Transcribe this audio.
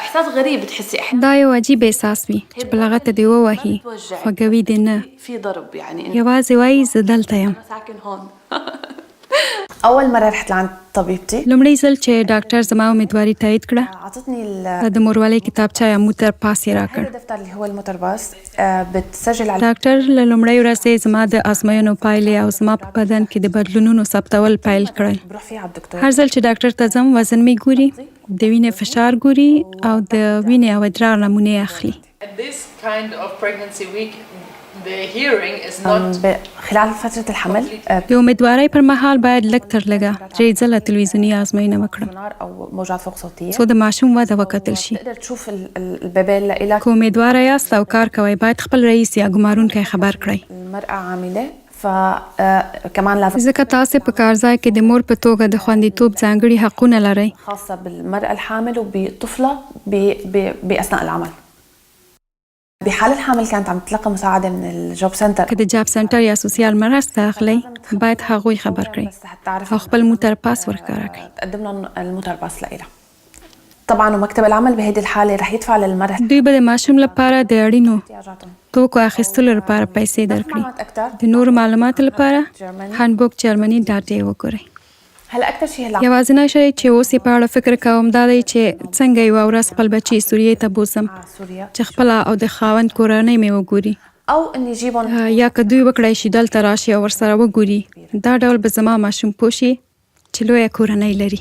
احساس غريب بتحسي احيانا. دا یو عجیب احساس وي چې په لغته دې ووهي، خوږوي دې نه. في ضرب يعني انه یوازې وایي زه دلته یم. انا ساكن هون. اول مره رحت لعند طبيبتي. لومړی ځل چې ډاکټر زما امیدواري تایید کړه، اعطتني ال د مورولۍ کتابچه یا موتر پاس یې راکړ. هذا الدفتر اللي هو الموتر باس بتسجل عليه. ډاکټر له لومړۍ ورځې زما د ازموینو پایلې او زما په بدن کې د بدلونونو ثبتول پیل کړل. بروح فيها على الدكتور. هر ځل چې ډاکټر ته ځم، وزن مې ګوري، د وینې فشار ګوري او د وینې او ادرار نمونې اخلي. At this kind of pregnancy week, the hearing is not خلال فترة الحمل د امیدوارۍ پر مهال باید لږ تر لږه درې ځله تلویزیوني ازموینه وکړم، سونار او موجات فوق صوتية، څو د ماشوم وده وکتل شي. تقدر تشوف البيبي لإلك. که امیدواره یاست او کار کوئ، باید خپل رئیس یا ګمارونکی خبر کړئ. المرأة عاملة فكمان لازم ځکه تاسې په کارځای کې د مور په توګه د خوندیتوب ځانګړي حقونه لرئ. خاصة بالمرأة الحامل وبطفلها بأثناء العمل. بحال الحامل كانت عم تتلقى مساعدة من الجوب سنتر، که د جاب سنټر یا سوسیال مرسته اخلئ، باید هغوی خبر کړئ بس حتى تعرف او خپل موتر پاس ورښکاره کړئ. تقدم لهم الموتر باس لإلها. طبعا ومكتب العمل بهيدي الحالة رح يدفع للمرأة دوی به د ماشوم لپاره د اړینو احتياجاتهم. توکو اخیستلو لپاره پیسې درکړي. معلومات أكثر د نورو معلوماتو لپاره هانبوک جرمني ډاټ ای وګورئ. هلا أكثر شيء هلا یوازینی شی چې اوس یې په اړه فکر کوم دا دی چې څنګه یوه ورځ خپل بچي سوریې ته بوځم، على سوريا، چې خپله او د خاوند کورنۍ مې وګوري، أو إني جيبهم یا که دوی وکړای شي دلته راشي او ورسره وګوري. دا ډول به زما ماشوم پوه شي چې لویه کورنۍ لري.